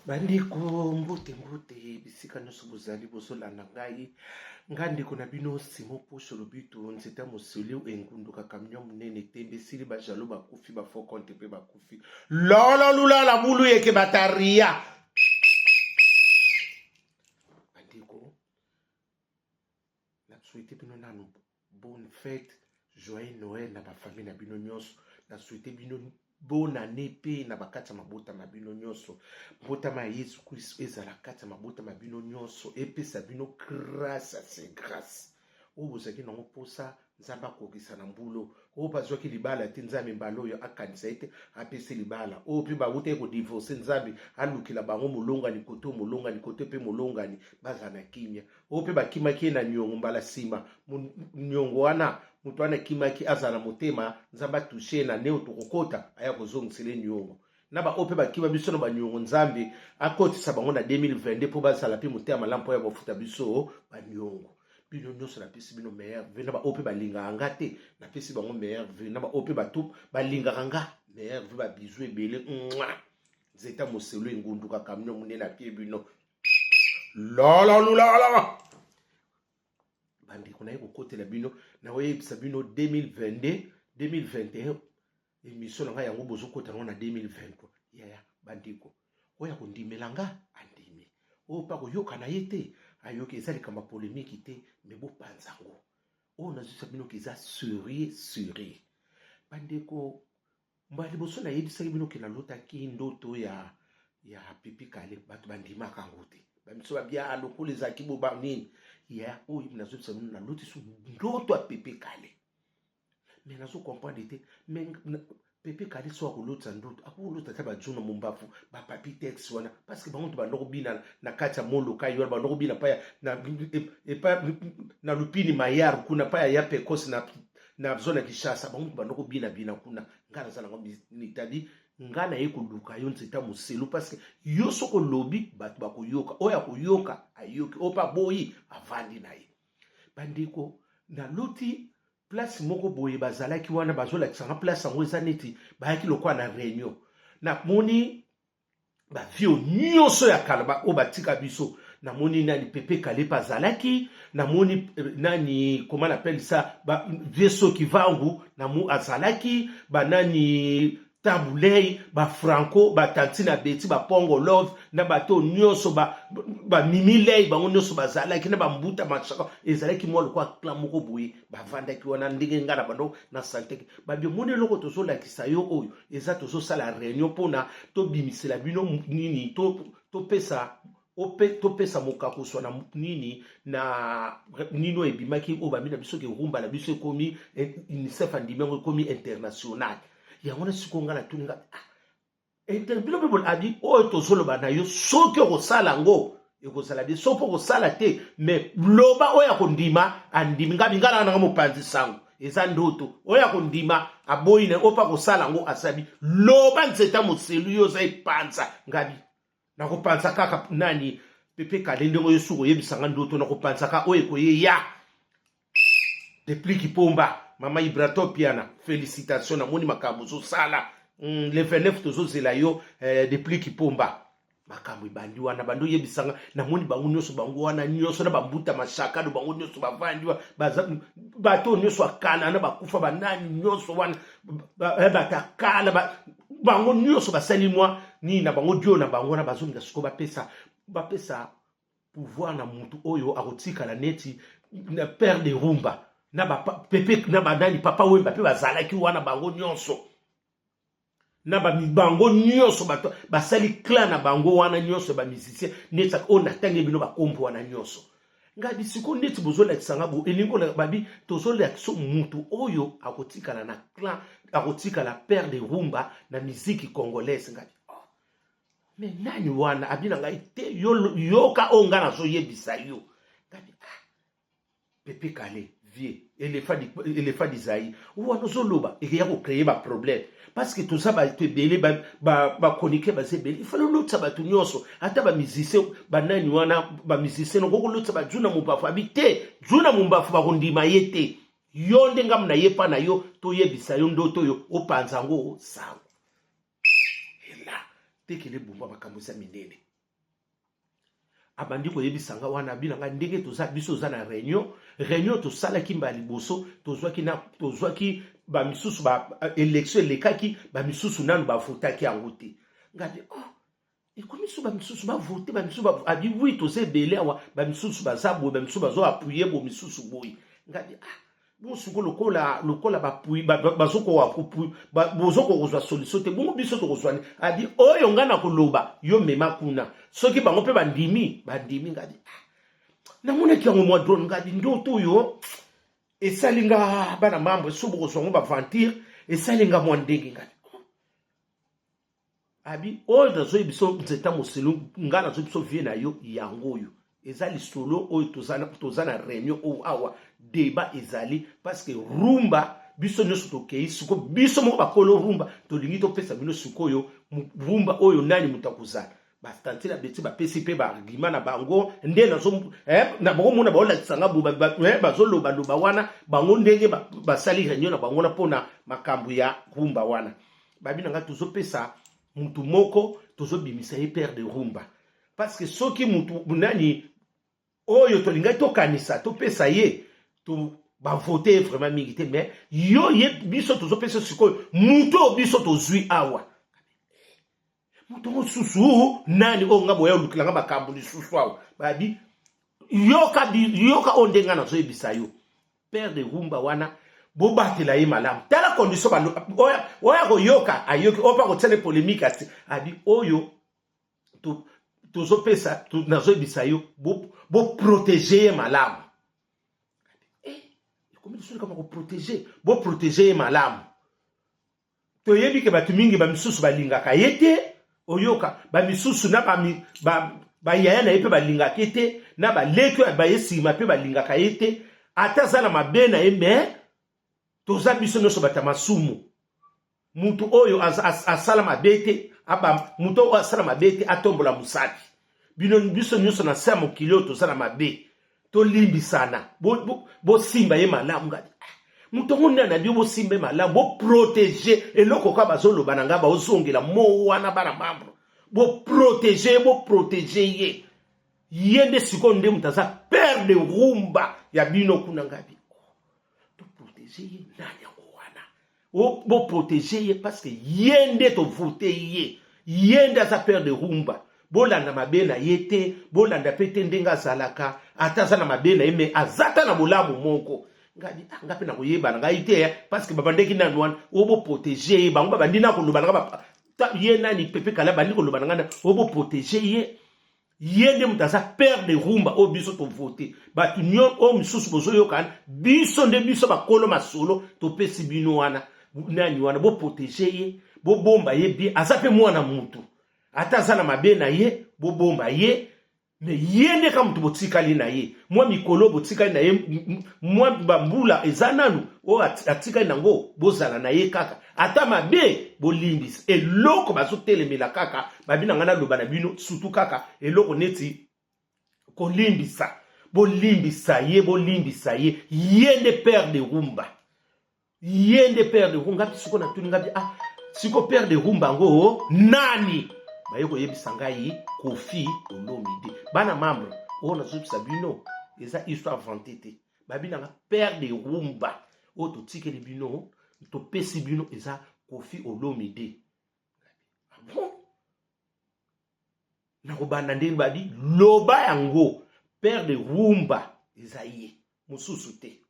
Bandeko, mbote mbote bisika nyonso bozali bozolanda ngai. Ngai ndeko na bino Simon Posho Lobito, nzete ya moseli engunduka camion monene tembe esili, ba jaloux bakufi, ba faux compte mpe bakufi. Lolo lulala bulu yeke bataria. Bandeko, na souhaite bino nanu bonne fête, joyeux Noël na ba famille na bino nyonso. Na souhaite bino bonne année mpe na bakati ya mabota ma bino nyonso. Mbotama ya Yesu Kristo ezala kati ya mabota ma bino nyonso, epesa bino grâce c'est grâce. Oyo bozalaki nango mposa, Nzambe akokisa na mbulo. Oyo bazwaki libala te, Nzambe mbala oyo akanisa ye te, apesi libala. Oyo mpe bawutaki kodivorce, Nzambe alukela bango molongani kote, molongani kote mpe molongani, bazala na kimia. Oyo mpe bakimaki ye na niongo, mbala nsima niongo wana moto wana akimaki azala na motema, Nzambe atushe ye na neo tokokota, aya kozongisela ye niongo. Na baoyo mpe bakima biso na baniongo, Nzambe akotisa bango na 2022 mpo bazala mpe motema malamu mpo ya kofuta biso baniongo. Bino nyonso napesi bino meilleur vœu. Na baoyo mpe balingaka nga te, napesi bango meilleur vœu. Na baoyo mpe bato balingaka nga, meilleur vœu, babizu ebele. Nzeta moselo engunduka camion monene apie bino lala lulala. Bandeko, naye kokotela bino, nakoyebisa bino 2022 2021 émission na ngai yango bozokota yango na 2023. Yaya, bandeko, oyo akondimela nga andimi, oyo mpe akoyoka na ye te ayoki. Eza likambo ya polémique te, me bopanza yango. Oyo nazwisa bino ke eza sérieux sérieux. Bandeko, mbala liboso nayebisaki bino ke nalotaki ndoto ya Pepe Kale, bato bandimaka yango te. Bamiso babia lokola ezalaki boba nini ya oyo nazobisa bino. Naloti so ndoto ya Pepe Kale, mais nazo comprendre te. Mais Pepe Kale so akolotisa ndoto, akolotisa ata bajuna mombafu, bapapi tex wana, parce que bango to banda kobina na kati ya moloka ye wana, banda kobina pa epa na Lupini Mayar kuna pa ya Pekos na zone ya Kinshasa. Bango to banda kobina bina kuna. Ngai naza nango nitadi, ngai naye koluka yo nzeta moselu, parce que yo soki olobi, bato bakoyoka. Oyo akoyoka ayoki, oyo mpe aboyi avandi na ye. Bandeko, naloti place moko boye, bazalaki wana, bazolakisanga place yango eza neti bayaki lokola na réunion. Namoni bavieux nyonso ya kala oyo batika biso. Namoni nani, Pepe Kale mpe azalaki. Namoni nani, comment on appelle ça, vieux soki vangu namu azalaki, banani, Tabulei, bafranco, batanti na beti, bapongo love na bato nyonso, bamimilei, bango nyonso bazalaki na bambuta mashaka. Ezalaki mwa lokwa clan moko boye, bavandaki wana ndenge ngai na bando na santeke. Babi omoni eloko tozolakisa yo oyo eza, tozosala réunion mpona tobimisela bino nini, topesa topesa mokakoswa na nini na nini oyo ebimaki, oyo bambi na biso ke rumba na biso ekomi, UNICEF andimi yango, ekomi international. Yango na sikoyo ngai natuni nga, ah, bino mpe abi oyo tozoloba na yo, soki okosala yango ekozala bien, soki mpo kosala te, mais loba. Oyo akondima andimi. Ngabi ngai nanga mopanzi sango, eza ndoto. Oyo akondima aboyi na oyo mpo akosala yango asabi. Loba, nzeta moselu, yo oza epanza. Ngabi nakopanza kaka nani, Pepe Kale. Ndenge oyo soki oyebisanga ndoto, nakopanzaka oyo ekoyeya. Depliki Pomba, mama Ibrato Piana, félicitation, namoni makambo ozosala. Le 29 tozozela yo. Depliki Pomba, makambo ebandi wana, bando oyebisanga. Namoni bango nyonso, bango wana nyonso na bambuta mashakado, bango nyonso bavandi, bato nyonso akala na bakufa, banani nyonso wana, bato akala, bango nyonso basali mwa nini na bango, dio na bango wana. Bazolinga sikoyo bapesa pouvoir na mutu oyo akotikala neti na père de rumba na bapepe na banani, Papa Wemba mpe bazalaki wana, bango nyonso na bango nyonso bato basali clan na bango wana nyonso ya bamusicien, neti oyo natangi bino bakombo wana nyonso. Ngai bisiko neti bozolakisa nga bo elingi babi tozolakisa mutu oyo akotikala na clan, akotikala père de rumba na musique congolaise. Ngai, oh. Mais nani wana? Abi na ngai te, yoka oyo ngai nazoyebisa yo. Ngai, ah, Pepe Kale, vieux éléphant d'Isaïe wana ozoloba, ekeya kocréer baproblème, parce que toza bato ebele, bachroniqueur baza ebele. Il fallait olotisa bato nyonso, ata bamusicien, banani wana, bamusicien okoki kolotisa bajuna mombafu. Abi te, juna mombafu bakondima ye te. Yo nde ngamu na ye mpa na yo, toyebisa yo ndoto oyo, opanza yango sango. Ela tekele bumba, makambo eza minene. Abandi koyebisa nga wana, abi na nga ndenge toza, biso oza na réunion. Réunion tosalaki mbala liboso, tozwaki na tozwaki bamisusu ba élection elekaki, bamisusu nanu bavotaki yango te. Ngabi, oh, ekomi so bamisusu bavote, bamisusu. Abi, oui, toza ebele awa, bamisusu baza boye, bamisusu bazo appuyer boye, misusu boye. Ngabi, ah bon, siko lokola bapui bazokoka, bozokoka kozwa solution te, bongo biso tokozwa ni? Abi, oyo ngai na koloba, yo mema kuna, soki bango mpe bandimi, bandimi. Ngabi, ah, namonaki yango mwa drone. Ngabi, ndoto oyo esali nga, bana mambo, so bokozwa yango baventure, esali nga mwa ndenge. Ngabi, abi, oyo nazoyebi biso nzeta moselu, nga nazoyebi biso vie na yo yango oyo eza lisolo oyo toza na réunion oyo awa, débat ezali parce que rumba, biso nyonso tokei siko, biso moko bakolo rumba tolingi topesa bino sikoyo rumba oyo, nani moto akozala. Batanti na beti bapesi mpe baargument na bango nde na bango mona baolakisa nga bazolobaloba wana, bango ndenge basali réunion na bango wana mpona makambo ya rumba wana. Babi na nga, tozopesa mutu moko, tozobimisa ye père de rumba, parce que soki mutu nani oyo tolingaki tokanisa topesa ye to bavote ye vraiment mingi te, mais yo ye biso tozopesa sikoyo mutu oyo biso tozwi awa. Moto mosusu nani oyo nga boya olukilanga makambo lisusu awa? Babi, yoka, yoka oyo ndenge nga nazoyebisa yo, père de rumba wana, bobatela ye malamu. Tala condition, oyo akoyoka ayoki, oyo mpe akotiana polémique ati. Abi, oyo tozopesa, nazoyebisa yo, boprotéger ye malamu. Ekomi lisusu kama koprotéger, boprotéger ye malamu. Toyebi ke bato mingi, bamisusu balingaka ye te, oyoka bamisusu na bayaya na ye mpe balingaka ye te, na baleki oyo baye nsima mpe balingaka ye te, ata aza na mabe na ye. Mais toza biso nyonso bato ya masumu. Mutu oyo asala mabe te, mutu oyo asala mabe te atombola mosapi. Bino biso nyonso na se ya mokili oyo toza na mabe, tolimbisana, bosimba ye malamu. Ngadi, moto yango nde na bio, bosimba ye malamu, boprotéger. Eloko kaka bazoloba na ngai, baozongela mo wana, bana membre, boprotéger ye, boprotéger ye. Ye nde sikoyo nde moto aza père de rumba ya bino kuna. Ngabi, toprotéger ye, nani yango wana? Boprotéger ye parce que ye nde tovote ye, ye nde aza père de rumba. Bolanda mabe na ye te, bolanda mpe te ndenge azalaka, ata aza na mabe na ye, mais aza ta na bolamu moko. Ngai, ah, nga mpe nakoyeba na ngai te, parce que babandeki nanu wana oyo boprotéger ye, bango babandi na koloba na nga, ye nani, Pepe Kala, bandi koloba na ngai oyo boprotéger ye, ye nde moto aza père de rumba oyo biso tovote. Bato oyo misusu bozoyokana, biso nde biso bakolo masolo topesi bino wana nani wana, boprotéger ye, bobomba ye bien. Aza mpe mwana mutu, ata aza na mabe na ye, bobomba ye. Mais ye nde ka moto botikali na ye mwa mikolo, botikali na ye mwa bambula eza nanu oyo atikali nango, bozala na ye kaka, ata mabe bolimbisa. Eloko bazotelemela kaka, babi na ngai naloba na bino, surtout kaka eloko neti kolimbisa, bolimbisa ye, bolimbisa ye. Ye nde père de rumba, ye nde père de rumba. Ngabi siko natuni, ngabi, ah, siko père de rumba yango nani? Baye koyebisa ngai Kofi Olomide. Bana membre, oyo nazoyebisa bino eza histoire inventée te. Babi nanga père de rumba oyo totikeli bino, topesi bino, eza Kofi Olomide. Ah bon, nakobanda ndenge babi loba yango, père de rumba eza ye, mosusu te.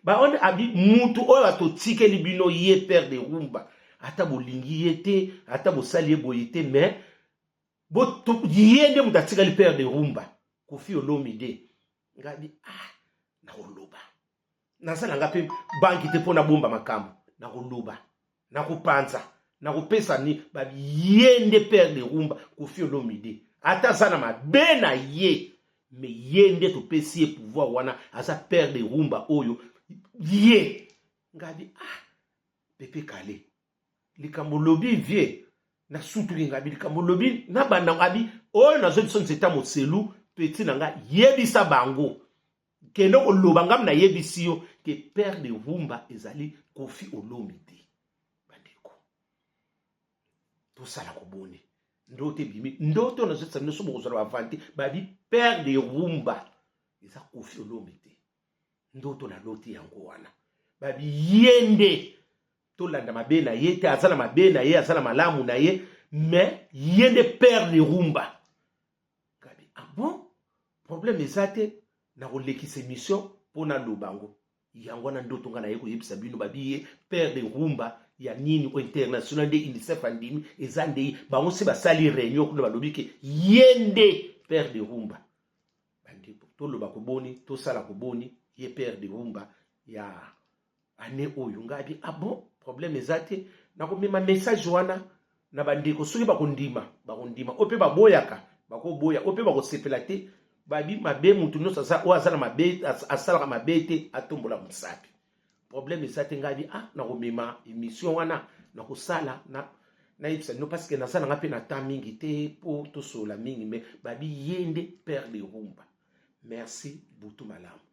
Baone abi mutu oyo atotikeli bino ye père de rumba, ata bolingi ye te, ata bosali ye boye te, mais ye nde moto atikali père de rumba, Kofi Olomide. Ngabi, ah, nakoloba, naza nga mpe banki te mpo nabomba makambo, nakoloba, nakopanza, nakopesa ni babi, ye nde père de rumba, Kofi Olomide. Ata aza na mabe na ye, mais ye nde topesi ye pouvoir wana, aza père de rumba oyo ye. Ngabi, ah, Pepe Kale, likambo lobi vie nasutuki. Ngabi, likambo lobi nabanda. Ngabi, oyo nazoyi biso nzeta moselu, petit na nga, yebisa bango, kende koloba. Ngam nayebisi yo ke père de rumba ezali Kofi Olomide. Bandeko, tosala koboni. Ndoto ebimi, ndoto nazotisa bino so bokozala bavante. Babi père de rumba eza Koffi Olomide. Ndoto naloti yango wana. Babi ye nde, tolanda mabe na ye te, aza na mabe na ye, aza na malamu na ye, mais ye nde père de rumba. Gabi, ah bon, problème eza te, nakolekisa émission mpo naloba yango. Yango wana ndoto ngai naye koyebisa bino. Babi ye père de rumba ya nini o international nde UNICEF andimi eza nde bango se basali réunion kuna, balobi ke ye nde père de rumba. Bandeko, toloba koboni, tosala koboni, ye père de rumba ya année oyo. Ngai abi, ah bon, problème eza te, nakomema message wana na bandeko. Soki bakondima, bakondima. Oyo mpe baboyaka, bakoboya. Oyo mpe bakosepela te. Babi mabe, mutu nyonso oyo aza na mabe, asalaka mabe te, atombola mosapi. Problème eza te. Ngai abi, ah, nakomema émission wana, nakosala na nayebisa bino, parce que naza nanga mpe na temps mingi te mpo tosolola mingi, mais babi ye nde père de rumba. Merci, butu malamu.